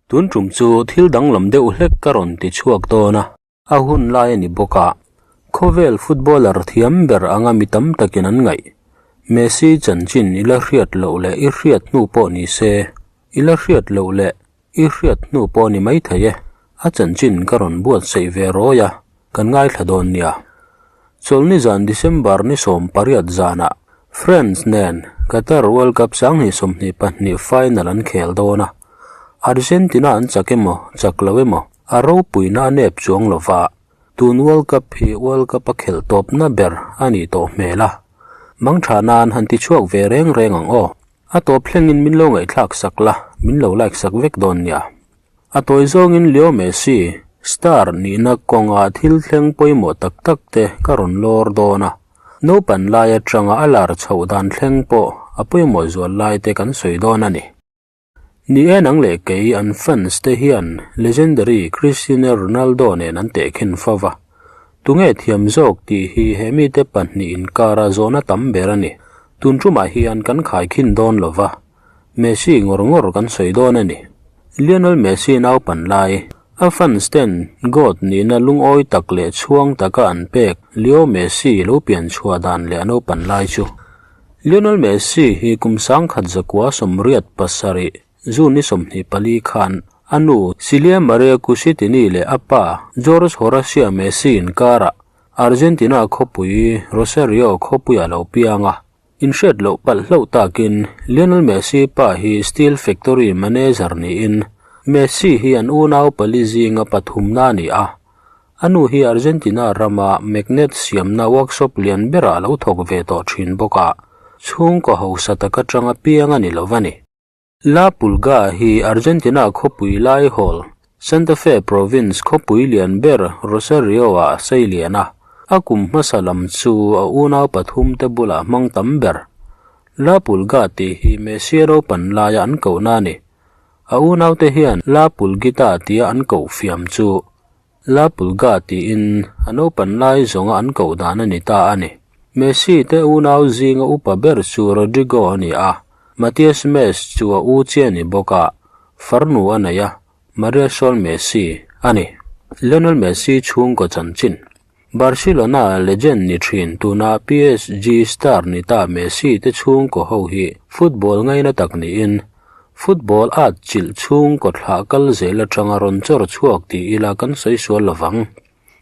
Tun tum chu thil danglam deuh hlek ka rawn ti chhuak dawn a, a hun lai a ni bawk a, khawvel footballer thiam ber anga mi tam takin an ngaih. Messi chanchin i la hriat loh leh i hriat hnu pawh ni se, i la hriat loh leh i hriat hnu pawh ni maithei e, a chanchin ka rawn buatsaih ve rawi a, kan ngaithla dawn nia. Chawlhni zan December ni 18 zanah France nen Qatar World Cup 2022 final an khel dawn a, Argentina an chak emaw chak lo emaw a ropuina a nep chuang lo va, tun World Cup hi World Cup a khelh tawpna ber a nih tawh hmel a, mangtha nan han ti chhuak ve reng reng ang aw. A tawp thlengin min lo ngaihthlak sak la, min lo like sak vek dawn nia. A tawi zawngin Leo Messi, star nihna kawnga thil thleng pawimawh tak tak te ka rawn lawr dawn a, naupan lai atanga a lar chhoh dan thleng pawh a pawimawh zual lai te kan sawi dawn a ni. Ni e nang leh kei an fans te hian legendary Cristiano Ronaldo nen an tehkhin fo va, tunge thiam zawk tih hi he mite pahnih inkara zawhna tam ber a ni. Tun tumah hian kan khaikhin dawn lo va. Messi ngawr ngawr kan sawi dawn a ni. Lionel Messi naupan lai, a fans ten God nihna lungawi tak leh chhuang taka an pek Leo Messi lo pian chhuah dan leh a naupan lai chu. Lionel Messi hi kum 1987 June ni 24 khan a nu Celia Maria Cucitini leh a pa Jorge Horacio Messi inkarah Argentina khawpui Rosario khawpuiah lo piang a. Inhriat loh palh hlauh takin Lionel Messi pa hi Steel Factory manager niin Messi hi an unau pali zinga pathumna a ni a. A nu hi Argentina rama magnet siamna workshop lian berah a lo thawk ve tawh thin bawk a, chhungkaw hausa tak atanga piang a ni lo va ni. La Pulga hi Argentina khawpui laihawl, Santa Fe province khawpui lian ber Rosario-ah a sei lian a, a kum hmasa lam chu a unau pathum te bulah hmang tam ber. La Pulga tih hi Messi ropan laia an kohna a ni. A unaute hian La Pulgita tia an koh fiam chu La Pulga tiin a naupan lai zawnga an koh dan a ni ta a ni. Messi te unau zinga upa ber chu Rodrigo a ni a, Matias Mes chu a u chiah a ni bawk a, farnu a nei a, Maria Sol Messi a ni. Lionel Messi chhungkaw chanchin. Barcelona legend ni thin tuna PSG star ni ta Messi te chhungkaw ho hi football ngaina tak niin Football at chilh chhung kawthlah kal zel atanga rawn chawr chhuak ti ila kan sawi sual lovang.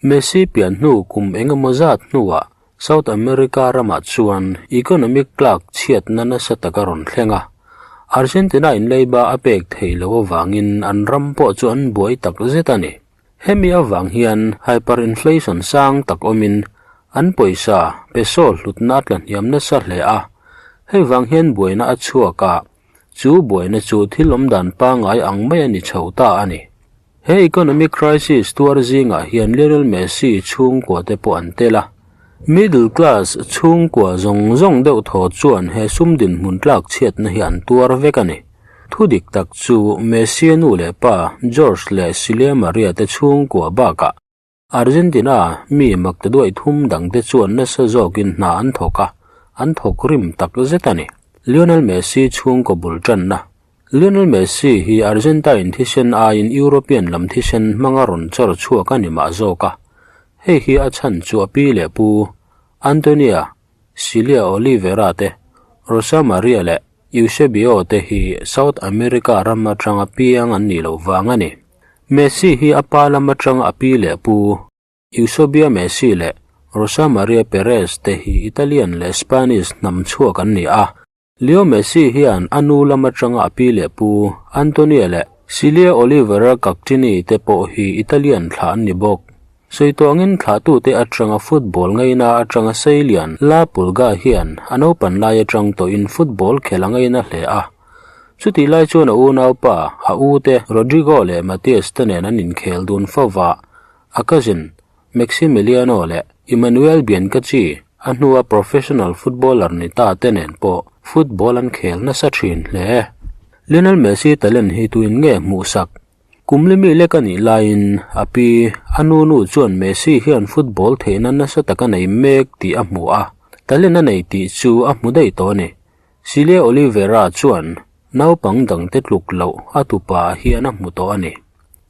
Messi pian hnu kum eng emaw zat hnuah South America ramah chuan economic tlak chhiatna nasa tak a rawn thleng a. Argentina in leiba a pek theih loh avangin an ram pawh chu an buai tak zet a ni. Hemi avang hian hyperinflation sang tak awmin an pawisa peso hlutna a tlahniam nasa hle a. Hei vang hian buaina a chhuak a. Chu buaina chu thil awm dan pangngai ang mai a ni chho ta a ni. He economic crisis tuar zingah hian Lionel Messi chhungkua te pawh an tel a. Middle class chhungkua zawng zawng deuh thaw chuan he sum dinhmun tlak chhiatna hi an tuar vek a ni. Thu dik tak chu Messi a nu leh pa George leh Celia Maria te chhungkua bakah Argentina mi mak ta duai thum dangte chuan nasa zawkin hna an thawk a, an thawk rim tak zet a ni. Lionel Messi chhungkaw bul tanna Lionel Messi hi Argentine thisen aiin European lam thisen hmanga rawn chawr chhuak a ni mah zawk a, hei hi a chhan chu a pi leh pu Antonia Celia Oliveira te, Rosa Maria leh Eusebio te hi South America ram atanga piang an nih loh vang a ni. Messi hi a pa lam atanga a pi leh pu Eusebio Messi leh Rosa Maria Perez te hi Italian leh Spanish hnam chhuak an ni a. Leo Messi hian a nu lam atanga a pi leh pu Antonio leh Celia Oliveira Cacchini te pawh hi Italian thlah an ni bawk. Sawi tawngin thlahtute atanga football ngaina atanga Seilian La Pulga hian a naupan lai atang tawhin football khel a ngaina hle a. Chutih lai chuan a unaupa, a ute Rodrigo leh Matias te nen an inkhel dun fo va, a cousin Maximiliano leh Emmanuel Biancaci, a hnua professional footballer ni ta te nen pawh football an khel nasa thin hle. Lionel Messi talent hi tuin nge hmuhsak? Kum limi lek a nih laiin a pi, a nu nu chuan Messi hian football theihna nasa tak a nei mek tih a hmu a, talent a nei tih chu a hmu daih tawh a ni. Celia Oliveira chuan. Naupang dangte tluk loh a tupa hian a hmu tawh a ni.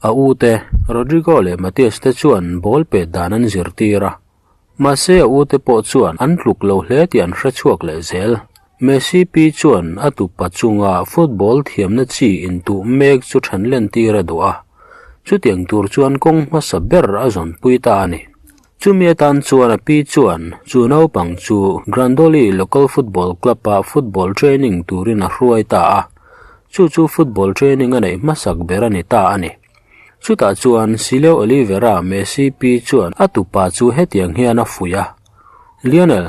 A u te, Rodrigo leh Matias te chuan ball pet dan an zirtir a. Mahse a u te pawh chuan an tluk lo hle tih an hre chhuak leh zel. Messi pi chuan a tupa chunga football thiamna chi intuh mek chu then lentir a duh a. Chutiang tur chuan kawng hmasa ber a zawnpui ta a ni. Chumi atan chuan a pi chuan chu naupang chu Grandoli Local Football Club-ah football training turin a hruai ta a, chu chu football training a neih hmasak ber a ni ta a ni. Chutah chuan Sileo Oliveira Messi pi chuan a tupa chu hetiang hian a fuih a, Lionel,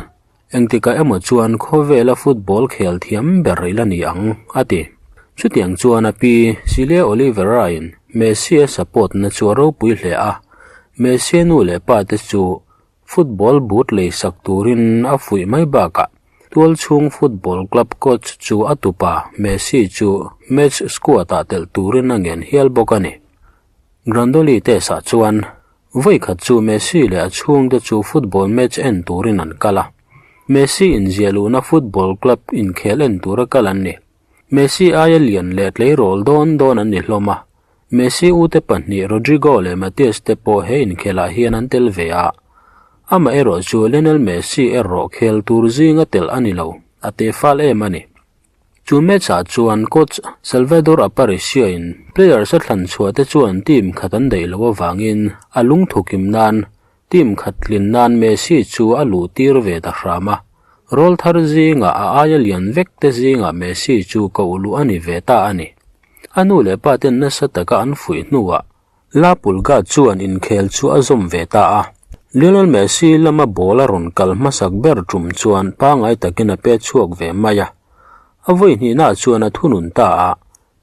Engtikah emaw chuan khawvela football khel thiam ber i la ni ang, a ti. Chutiang chuan a pi, Celia Oliveira-in Messi a support-na chu a ropui hle a, Messi-a nu leh pa te chu football boot leisak turin a fuih mai bakah tualchhung football club coach chu a tupa Messi chu match squad-ah telh turin a ngen hial bawk a ni. Grandoli test-ah chuan Vawi khat chu Messi leh a chhungte chu football match en turin an kal a. Messi inziah luhna football club inkhel en tura kal an ni. Messi aia lian leh tleirawl dawn dawn an ni hlawm a. Messi ute pahnih Rodrigo leh Matias te pawh he inkhelah hian an tel ve a. Amaherawh chu Lionel Messi erawh khel tur zinga telh a ni lo, a tefal em a ni. Chu match-ah chuan coach Salvador Aparicio-in players a thlan chhuah te chuan team khat an daih loh avangin a lungthukim nan team khat tlin nan Messi chu a luh tir ve ta hram a. Rawl thar zingah a aia lian vek te zingah Messi chu koh luh a ni ve ta a ni. A nu leh pa ten nasa taka an fuih hnuah La Pulga chuan inkhel chu a zawm ve ta a. Lionel Messi lama ball a rawn kal hmasak ber tum chuan pangai takin a pet chhuak ve mai a. A vawi hnihnaah chuan a thunun ta a,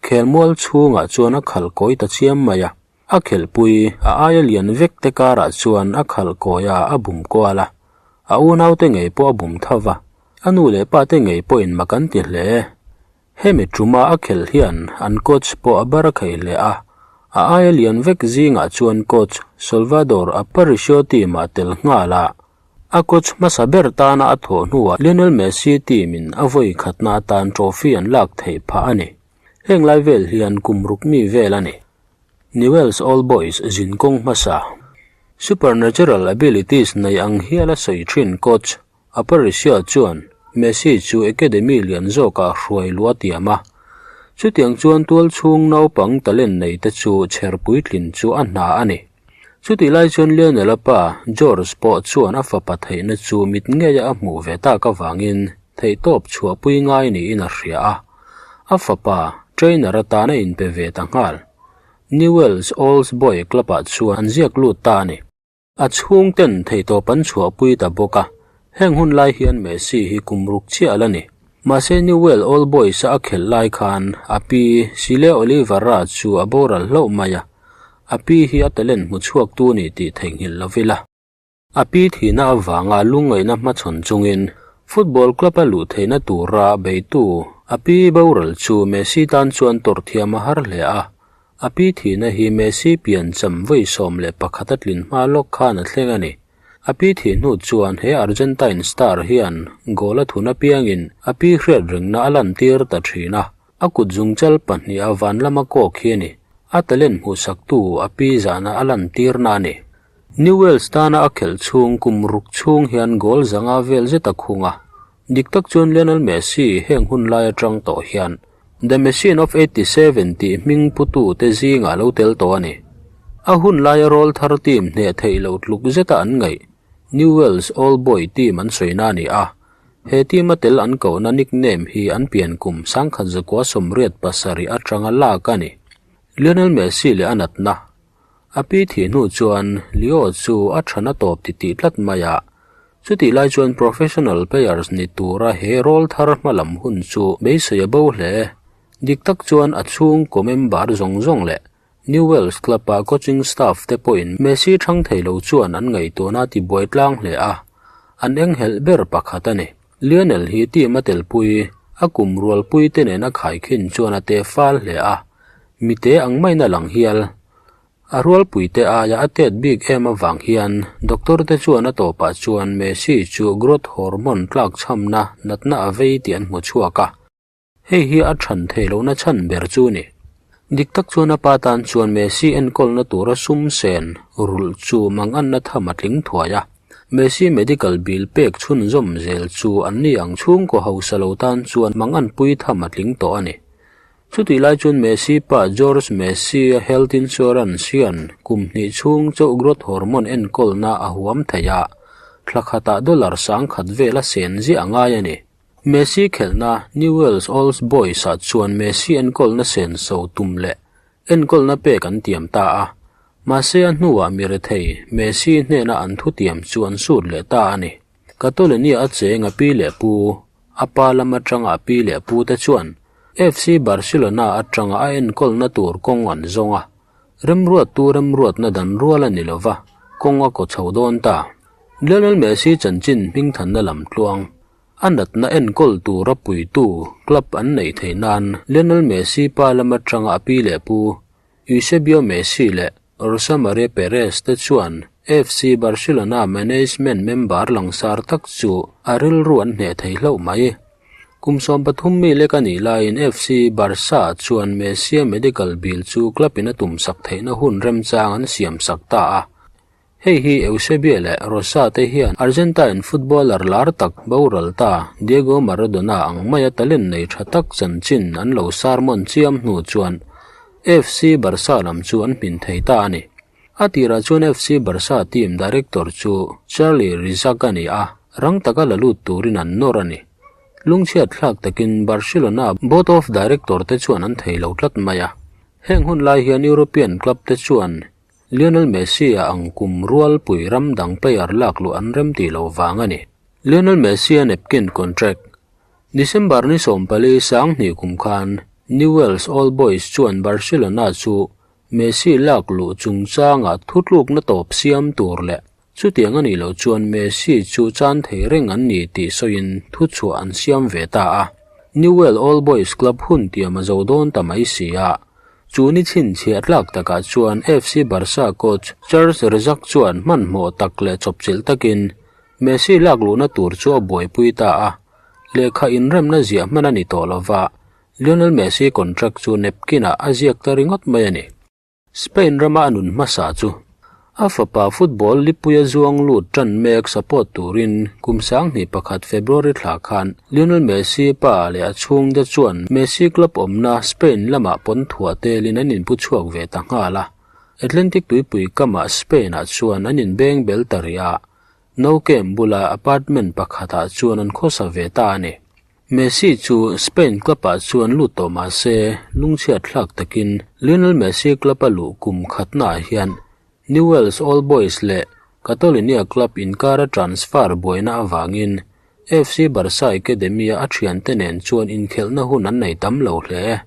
khelmual chhungah chuan a khalh kawi ta chiam mai a. A khelhpui, a aia lian vek te karah chuan a khalh kawi a, a bum kual a. A unaute ngei pawh a bum tho va, a nu leh pate ngei pawhin mak an ti hle. Hemi tuma a khelh hian an coach pawh a bar a khaih hle a, a aia lian vek zingah chuan coach Salvador Aparicio team ah tel nghal a, a coach hmasa ber tana a thawh hnuah Lionel Messi team in a vawi khatna atan trophy an lak theih phah a ni. Heng lai vel hian kum ruk mi vel a ni. Newell's Old Boys zinkawng hmasa Supernatural abilities nei ang hial a sawi thin coach Aparicio chuan Messi chu academy lian zawkah hruai luh a tiam a, chutiang chuan tualchhung naupang talent nei te chu chher puitlin chu a hna a ni. Chutih lai chuan Lionel-a pa George pawh chuan a fapa theihna chu mit ngeia a hmuh ve tak avangin theihtawp chhuahpui ngai niin a hria a, a fapa trainer atan a inpe ve ta nghal. Newell's Old Boy Club-ah chuan an ziak lut ta a ni. A chhungten theihtawp an chhuahpui ta bawk a, heng hun lai hian Messi hi kum ruk chiah a la ni. Mahse Newell Old Boys-a a khelh lai khan a pi Sile Oliveira chu a boral hlauh mai a, a pi hi a talent hmu chhuaktu a ni tih theihnghilh lo ila. A pi thihna avanga lungngaihna hmachhawn chungin football club-a luh theihna tura beitu a pi boral chu Messi tan chuan tawrh thiam a har hle a, A pi thihna hi Messi pian cham vawi 11 a tlin hma lawk khan a thleng a ni. A pi thih hnu chuan he Argentine star hian goal a thun apiangin a pi hriat rengna a lantir ta thin a, a kut zungchal pahniha van lama kawk hi a ni. A talent hmuhsaktu a pi zahna a lantirna a ni. Newell's tana a khelh chhung kum ruk chhung hian goal zanga vel zet a khung a, Dik tak chuan Lionel Messi heng hun lai atang tawh hian The Machine of 87 tih hming putu te zingah lo tel tawh a ni. A hun laia rawl thar team hneh theih loh tluk zeta an ngaih Newell's Old Boy team an sawina a ni a, he team a tel an kohna nickname hi an pian kum 1987 atanga lak a ni. Lionel Messi leh a natna A pi thih hnu chuan Leo chu a than a tawp titih tlat mai a, chutih lai chuan professional players ni tura he rawl thar hma lam hun chu beisei a bo hle. Dik tak chuan a chhungkaw member zawng zawng leh Newell's Club-a coaching staff te pawhin Messi thang thei lo chuan an ngaihtuahna a tibuai tlang hle a, an enghelh ber pakhat a ni. Lionel hi team a telpui, a kum rualpui te nena khaikhin chuan a te fal hle a, Mite ang maiin a lang hial. A rualpuite aia a tet bik em avang hian doctor te chuan a tawpah chuan Messi chu growth hormone tlakchhamna natna a vei tih an hmu chhuak a. Hei hi a ṭhan theih lohna chhan ber chu ni. Dik tak chuan a pa tan chuan Messi enkawlna tura sum sen rulh chu manganna tham a tling thuai a. Messi medical bill pek chhunzawm zel chu an ni ang chhungkaw hausa lo tan chuan manganpui tham a tling tawh a ni. Chutih lai chuan Messi pa George Messi-a health insurance hian kum hnih chhung chauh growth hormone enkawlna a huam thei a, thla khatah dollar 1000 vel a sen ziah a ngai a ni. Messi khelhna Newell's Old Boys-ah chuan Messi enkawlna senso tum leh enkawlna pek an tiam ta a, mahse a hnuah mi rethei Messi hnena an thutiam chu an sut leh ta a ni. Catalonia a cheng a pi leh pu, a pa lam atanga a pi leh pu te chuan FC Barcelona atanga a enkawlna tur kawng an zawng a, remruattu remruatna dan rual a ni lo va, kawng a kaw chho dawn ta. Lionel Messi chanchin hmingthanna lam tluang, a natna enkawl tura puitu club an neih theih nan Lionel Messi pa lam atanga a pi leh pu Eusebio Messi leh Rosa Maria Perez te chuan FC Barcelona management member langsar tak chu a rilru an hneh thei hlauh mai. Kum 13 mi lek a nih laiin FC Barca chuan Messi-a medical bill chu club-in a tumsak theihna hun remchang an siamsak ta a. Hei hi Eusebio leh Rosa te hian Argentine footballer lar tak boral ta Diego Maradona ang maia talent nei tha tak chanchin an lo sermon chiam hnu chuan FC Barca lam chu an hmin thei ta a ni. A tirah chuan FC Barca team director chu Charlie Rizak a ni a, rang taka la lut turin an nawr a ni. Lungchhiat thlak takin Barcelona board of director te chuan an thei lo tlat mai a. Heng hun lai hian European club te chuan Lionel Messi-a ang kum rualpui ram dang player lak luh an rem tih loh vang a ni. Lionel Messi-a napkin contract December ni 14 sanghnih kum khan Newell's Old Boys chuan Barcelona chu Messi lak luh chungchanga thutlukna tawp siam tur leh chutiang a nih loh chuan Messi chu chan thei reng an ni tih sawiin thuchhuah an siam ve ta a. Newell Old Boys club hun tiam a zo dawn ta mai si a, Chu ni chhinchhiah tlak takah chuan FC Barca coach Charles Rexach chuan hmanhmawh tak leh chawpchilh takin Messi lak luhna tur chu a buaipui ta a, lehkha inremna ziah hman a ni tawh lova, Lionel Messi contract chu napkin-ah a ziak ta ringawt mai a ni. Spain rama a nun hmasa chu A fapa football lipuia zuang lut tan mek support turin kum 2001 February thla khan Lionel Messi pa leh a chhungte chuan Messi club awmna Spain lamah pawn thuah telin an inpu chhuak ve ta nghal a. Atlantic tuipui kamah Spain-ah chuan an inbeng bel ta rih a, Nou Camp bula apartment pakhatah chuan an khawsa ve ta a ni. Messi chu Spain club-ah chuan lut tawh mah se, lungchhiat thlak takin Lionel Messi club-a luh kum khatnaah hian Newell's Old Boys leh Catalonia club inkara transfer buaina avangin FC Barca Academy-a a thiante nen chuan inkhelhna hun an nei tam lo hle.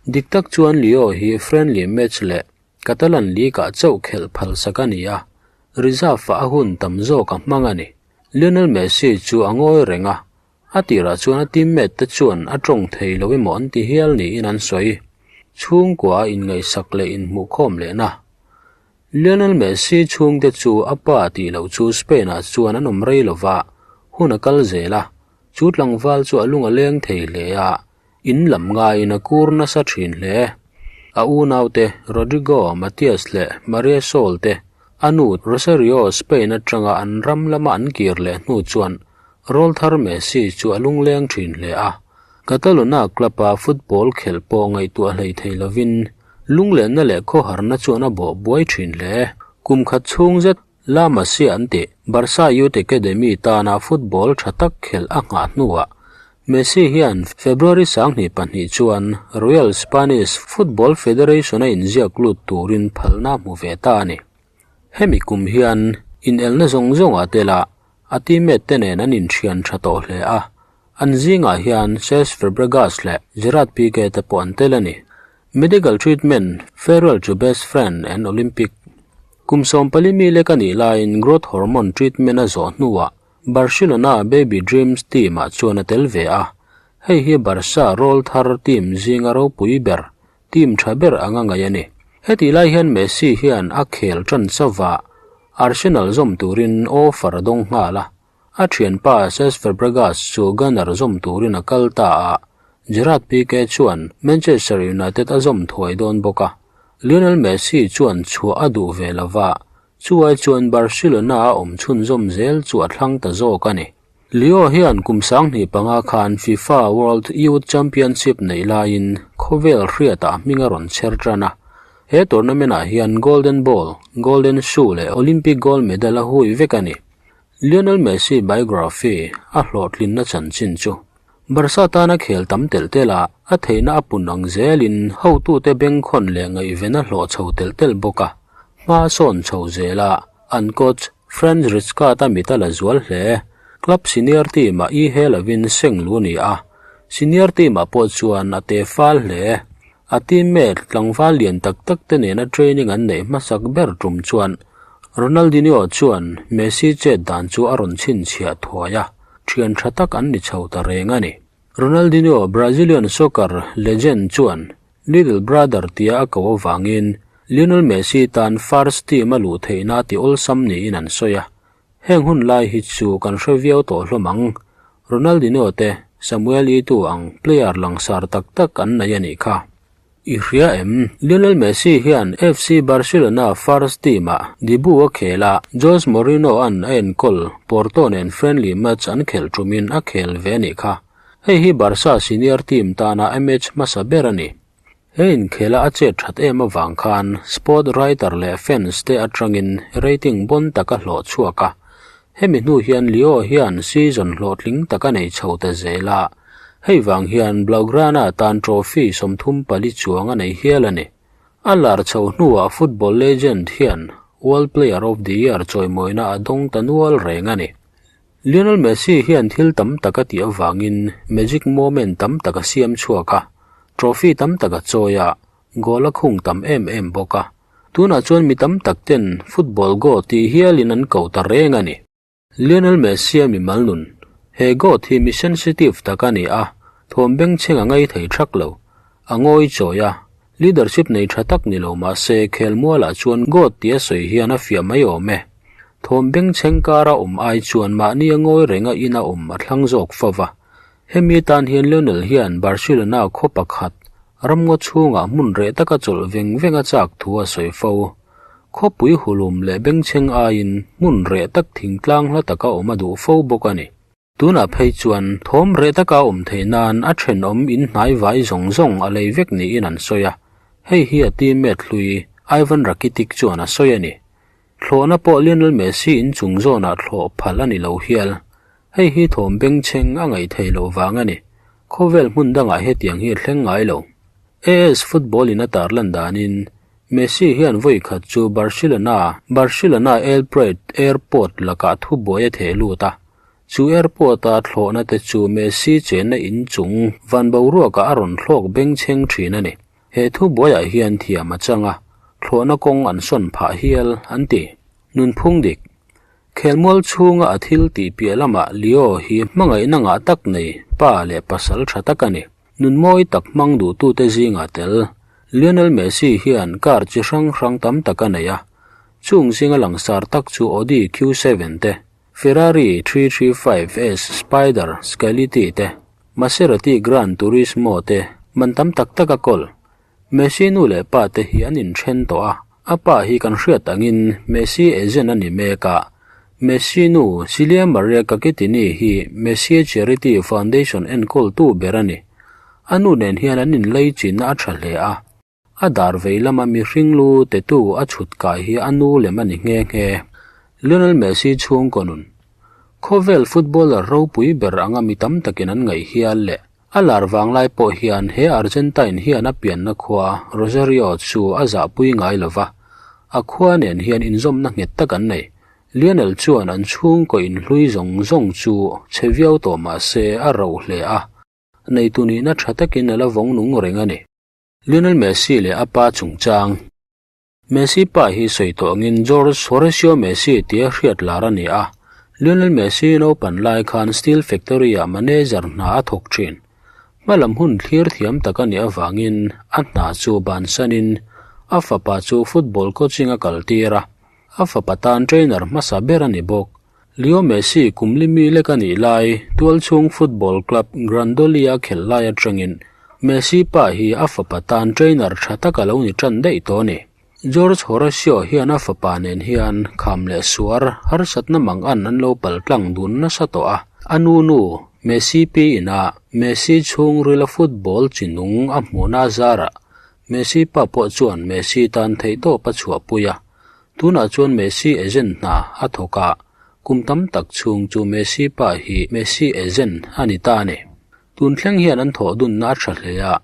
Dik tak chuan Leo hi friendly match leh Catalan League-ah chauh khelh phalsak a ni a, reserve-ah a hun tam zawk a hmang a ni. Lionel Messi chu a ngawi reng a, a tirah chuan a teammate te chuan a tawng thei lo emaw an ti hial niin an sawi. Chhungkua a inngaihsak leh inhmuhkhawm lehna. Lionel Messi chhungte chu a pa tih loh chu Spain-ah chuan an awm rei lova, hun a kal zel a, chu tlangval chu a lung a leng thei hle a, In lam ngaiin a kur nasa thin hle. A unaute Rodrigo, Matias leh Maria Sol te a nu Rosario Spain atanga an ram lama an kir leh hnu chuan rawlthar Messi chu a lungleng thin hle a. Catalona club-a football khelh pawh ngaihtuah hlei thei lovin lunglenna leh khawharna chuan a bawh buai thin hle. Kum khat chhung zet La Masia an tih Barca Youth Academy tana football tha tak khelh a nghah hnuah Messi hian February 22 chuan Royal Spanish Football Federation a inziak lut turin phalna hmu ve ta a ni. Hemi kum hian inelna zawng zawngah tela a teammate te nen an inthian tha tawh hle a, an zingah hian Cesc Fabregas leh Gerard Pique te pawh an tel a ni. Medical treatment, farewell to best friend and Olympic. Kum 14 mi lek a nih laiin growth hormone treatment a zawh hnuah Barcelona Baby Dreams team-ah chuan a tel ve a, hei hi Barca rawlthar team zinga ropui ber, team tha ber anga ngaih a ni. Hetih lai hian Messi hian a khel tan chauva Arsenal zawm turin offer a dawng nghal a, a thianpa Cesc Fabregas chu Gunner zawm turin a kal ta a. Gerard Pique chuan Manchester United a zawm thuai dawn bawk a, Lionel Messi chuan chhuah a duh ve lova, chu ai chuan Barcelona a awm chhunzawm zel chu a thlang ta zawk a ni. Leo hian kum 2005 khan FIFA World Youth Championship neih laiin khawvel hriatah hming a rawn chher tan a. He tournament-ah hian Golden Ball, Golden Shoe leh Olympic Gold Medal a hui vek a ni. Lionel Messi biography a hlawhtlinna chanchin chu Barca tana khel tam telh telh a, a theihna a pun ang zelin hotute bengkhawn leh ngaihven a hlawh chho telh telh bawk a. Hma sawn chho zel a, an coach Franz Rijkaard a mit a la zual hle. Club senior team-ah i he lovin seng lu a ni a, senior team-ah pawh chuan a te fal hle. A teammate tlangval lian tak tak te nena training an neih hmasak ber tum chuan Ronaldinho chuan Messi chet dan chu a rawn chhinchhiah thuai a, thian tha tak an ni chho ta reng a ni. Ronaldinho, Brazilian soccer legend chuan Little brother tia a ko avangin Lionel Messi tan first team a luh theihna ti awlsam niin an sawi a, heng hun lai hi chu kan hre viau tawh hlawm ang. Ronaldinho te Samuel Eto'o ang player langsar tak tak an nei a nih kha. I hria em? Lionel Messi hian FC Barcelona first team-ah debut a khel a, Jose Mourinho-a'n a enkawl Porto nen friendly match an khelh ṭumin a khel ve a nih kha. Hei hi Barca senior team tana match hmasa ber a ni. He inkhela a chet that em avang khan sport writer leh fans te atangin rating bon tak a hlawh chhuak a. Hemi hnu hian Leo hian season hlawhtling tak a nei chho ta zel a, hei vang hian Blaugrana tan trophy 34 chuang a nei hial a ni. A lar chho hnuah football legend hian World Player of the Year chawimawina a dawng ta nual reng a ni. Lionel Messi hian thil tam tak a tih avangin magic moment tam tak a siam chhuak a, trophy tam tak a chawi a, goal a khung tam em em bawk a. Tunah chuan mi tam tak ten football goat tih hialin an ko ta reng a ni. Lionel Messi a mimal nun. He goat hi mi sensitive tak a ni a, thawm bengchheng a ngai thei thak lo. A ngawi chawi a, leadership nei tha tak ni lo mah se khelmualah chuan goat tih a sawi hian a fiah mai awm e. Thawm bengchheng kara awm ai chuan mahni a ngawi renga ina awm a thlang zawk fo va. Hemi tan hian Lionel hian Barcelona khaw pakhat ramngaw chhungah hmun reh taka chawlh veng veng a chak thu a sawi fo. Khawpui hulum leh bengchheng aiin hmun reh tak thingtlang hla taka awm a duh fo bawk a ni. Tunah phei chuan thawm reh taka awm theih nan a thenawm inhnai vai zawng zawng a lei vek niin an sawi a, hei hi a teammate hlui Ivan Rakitic chuan a sawi a ni. Thlawhna pawh Lionel Messi inchung zawnah thlawh phal a ni lo hial. Hei hi thawm bengchheng a ngaih theih loh vang a ni. Khawvel hmun dangah hetiang hi a thleng ngai lo. AS Football in a tarlan danin Messi hian vawi khat chu Barcelona Barcelona El Prat Airport lakah thubuai a theh lut a. Chu airport-a thlawhna te chu Messi chenna inchung van boruakah a rawn thlawk bengchheng thin a ni. He thubuaiah hian thiam a chang a, thlawhna kawng an sawn phah hial an ti. Nunphung dik. Khelmual chhunga a thil tih piah lamah Leo hi hmangaihna ngah tak nei pa leh pasal tha tak a ni. Nun mawi tak hmang duhtute zingah tel Lionel Messi hian car chi hrang hrang tam tak a nei a, chung zinga langsar tak chu Audi Q7 te, Ferrari 335S Spider Scality te, Maserati Gran Turismo te man tam tak tak a kawl. Messi nu leh pa te hi an inthen tawh a, a pa hi kan hriat angin Messi agent a ni mek a. Messi nu Celia Maria Cacchettini hi Messi Charity Foundation enkawltu ber a ni. A nu nen hian an inlei chinna a tha hle a, a dar vei lama mihring lu tetu a chhut kai hi a nu lem a ni nghe nghe. Lionel Messi chhungkaw nun. Khawvel footballer ropui ber anga mi tam takin an ngaih hial leh A lar vanglai pawh hian he Argentine hian a pianna khua Rosario chu a zahpui ngai lo va, a khua nen hian inzawmna nghet tak an nei. Lionel chuan an chhungkaw inhlui zawng zawng chu chhe viau tawh mah se a roh hle a, neitu nihna tha takin a la vawng nung reng a ni. Lionel Messi leh a pa chungchang. Messi pa hi sawi tawh angin Jorge Horacio Messi tia hriat lar a ni a, Lionel Messi naupan lai khan Steel Factory-ah manager hna a thawk thin. Hmalam hun thlir thiam tak a nih avangin a hna chu bansanin a fapa chu football coaching a kaltir a, a fapa tan trainer hmasa ber a ni bawk. Leo Messi kum li mi lek a nih lai tualchhung football club Grandoli-a khelh lai atangin Messi pa hi a fapa tan trainer tha tak a lo ni tan daih tawh a ni. George Horacio hian a fapa nen hian kham leh suar harsatna mang an an lo pal tlang dun nasa tawh a. A nu nu Messi pi inah Messi chhungrila football chi nung a hmuhna zarah Messi pa pawh chuan Messi tan theihtawp a chhuahpui a. Tunah chuan Messi agent hna a thawk a, kum tam tak chhung chu Messi pa hi Messi agent a ni ta a ni. Tun thleng hian an thawh dunna a tha hle a,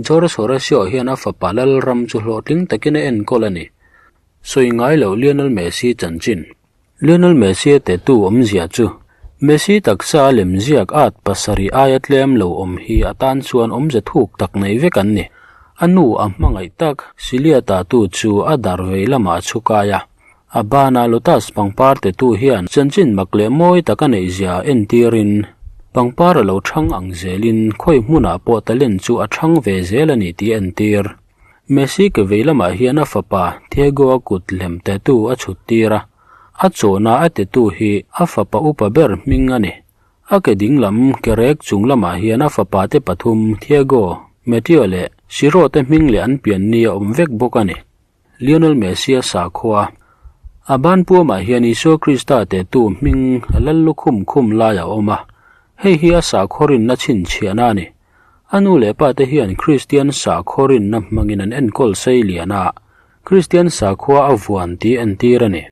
George Horacio hian a fapa Lalram chu hlawhtling takin a enkawl a ni. Sawi ngai loh Lionel Messi chanchin. Lionel Messi a tetu awmzia chu Messi taksa a lemziak at pasarih aia tlem lo awm hi a tan chuan awmze thuk tak nei vek an ni. A nu a hmangaih tak Celia tatu chu a dar vei lamah a chhukai a. A bana lotus pangpar tetu hian chanchin mak leh mawi tak a neihzia entirin pangpar a lo thang ang zelin khawi hmunah pawh talent chu a thang ve zel a ni tih a entir. Messi ke vei lamah hian a fapa Thiago-a kut lem tetu a chhut tir a, a chawhna a tetu hi a fapa upa ber hming a ni. A ke ding lam ke rek chung lamah hian a fapa te pathum Thiago, Mateo leh Ciro te hming leh an pianni a awm vek bawk a ni. Lionel Messi a sakhua. A ban puamah hian Isua Krista tehtu hming a lal lukhum khum lai a awm a, hei hi a sakhaw rinna chhinchhiahna a ni. A nu leh pa te hian Kristian sakhaw rinna hmangin an enkawl sei lian a, Kristian sakhua a vuan tih entir a ni.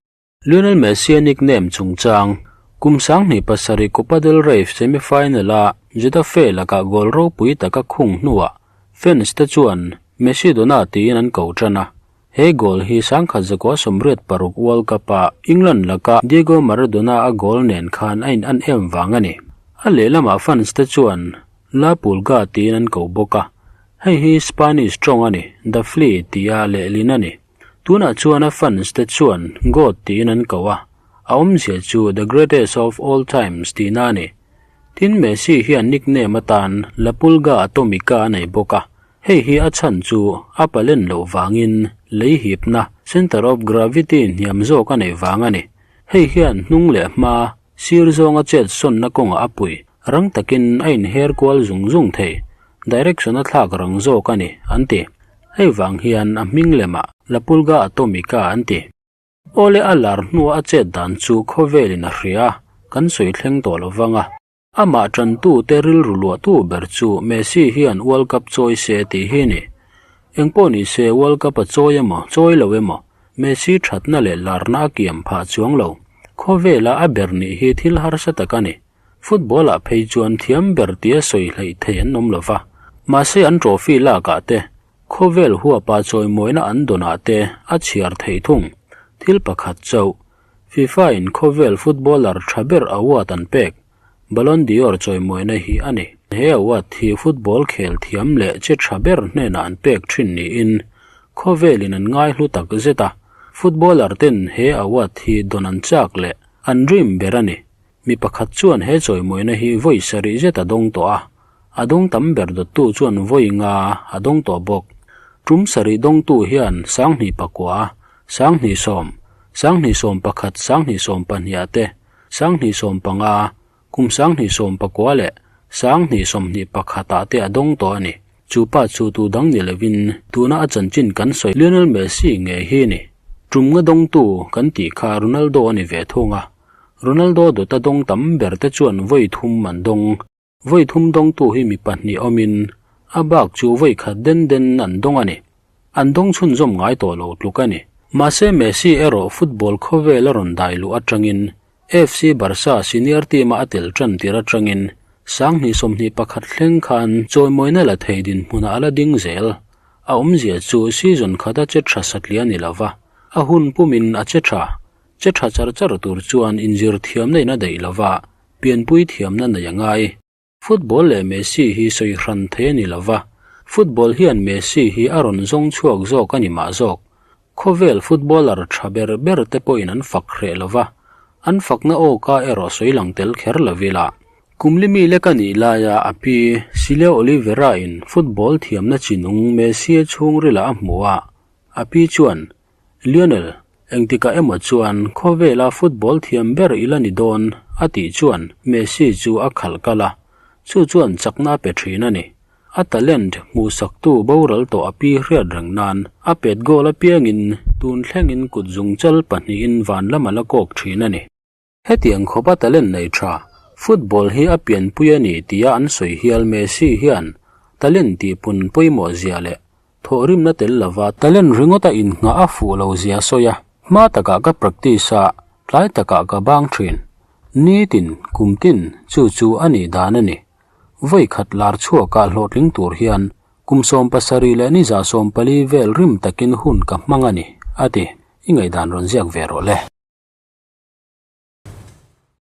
Lionel Messi-a nickname chungchang, kum 27 Copa del Rey semi-final-a Getafe lakah goal ropui taka khung hnuah fans te chuan Messi Dona tiin an ko tan a. He goal hi 1986 World Cup-a England laka Diego Maradona-a goal nen khan a in an em vang a ni. A lehlamah fans te chuan La Pulga tiin an ko bawk a, hei hi Spanish tawng a ni, The Flea tia lehlin a ni. Tunah chuan a fans te chuan God tiin an ko a, a awmzia chu The Greatest of All Times tihna a ni. Tin, Messi hian nickname atan La Pulga Atomica a nei bawk a, hei hi a chhan chu a palen loh vangin lei hipna, center of gravity, hniam zawk a neih vang a ni. Hei hian hnung leh hma, sir zawnga chet sawnna kawngah a pui, rang takin a inher kual zung zung thei. Direction a thlak rang zawk a ni, an ti. Hei vang hian a hming lemah La Pulga Atomica an ti. Awle a lar hnua a chet dan chu khawvelin a hria a, kan sawi thleng tawh lo vang a. Amah tantute rilru luahtu ber chu Messi hian World Cup chawi se tih hi a ni. Engpawh ni se World Cup a chawi emaw, chawi lo emaw, Messi thatna leh larna a kiam phah chuang lo. Khawvela a ber nih hi thil harsa tak a ni. Football-ah phei chuan thiam ber tia sawi hleih thei an awm lo va, mahse an trophy lakah te, khawvel huapa chawimawina an dawnah te a chhiar theih thung. Thil pakhat chauh, FIFA-in khawvel footballer tha ber award an pek, Ballon d'Or chawimawina hi a ni. He award hi football khel thiam leh che tha ber hnenah an pek thin niin khawvelin an ngaihlu tak zet a, footballer ten he award hi dawn an chak leh an dream ber a ni. Mi pakhat chuan he chawimawina hi vawi sarih zet a dawng tawh a, a dawng tam ber dawttu chuan vawi nga a dawng tawh bawk. Tum sarih dawngtu hian 2009, 2010, 2011, 2012 te, 2015, kum 2019 leh 2021 ah te a dawng tawh a ni. Chu pa chu tu dang ni lovin tuna a chanchin kan sawi Lionel Messi ngei hi a ni. Tum nga dawngtu kan tih kha Ronaldo a ni ve thung a. Ronaldo dawta dawng tam ber te chuan vawi thum an dawng. Vawi thum dawngtu hi mi pahnih awmin a bak chu vawi khat den den an dawng a ni. An dawng chhunzawm ngai tawh lo tluk a ni. Mahse Messi erawh football khawvel a rawn dai luh atangin FC Barca senior team-a a tel tan tir atangin 2021 thleng khan chawimawina la thei dinhmunah a la ding zel. A awmzia chu season khata che tha satliah a ni lova, a hun pumin a che tha. Che tha char char tur chuan inzir thiamna in a daih lova, pianpui thiamna nei a ngai. Football leh Messi hi sawi hran thei a ni lova, football hian Messi hi a rawn zawng chhuak zawk a ni mah zawk. Khawvel footballer tha ber ber te pawhin an fak hreh lova, an fakna awka erawh sawi lang tel kher lo ila. Kum li mi lek a nih laia a pi Celia Oliveira in football thiamna chi nung Messi-a chhungrilah a hmu a, a pi chuan, Lionel! Engtikah emaw chuan khawvela football thiam ber i la ni dawn, a tih chuan Messi chu a khalh kal a, chu chuan chakna a pe thin a ni. A talent hmuhsaktu boral tawh a pi hriat reng nan a pet goal apiangin tun thlengin kut zungchal pahnihin van lam a la kawk thin a ni. Hetiang khawpa talent nei tha, football hi a pianpui a ni tia an sawi hial Messi hian talent tihpun pawimawh zia leh thawhrimna tel lova talent ringawta innghah a fuh lo zia sawi a, hma takah ka practice a, tlai takah ka bang thin. Nitin, kumtin, chu chu a nih dan a ni. Vawi khat lar chhuakah hlawhtling tur hian kum 70 leh ni 140 vel rim takin hun ka hmang a ni, a ti. I ngaihdan rawn ziak ve rawh le.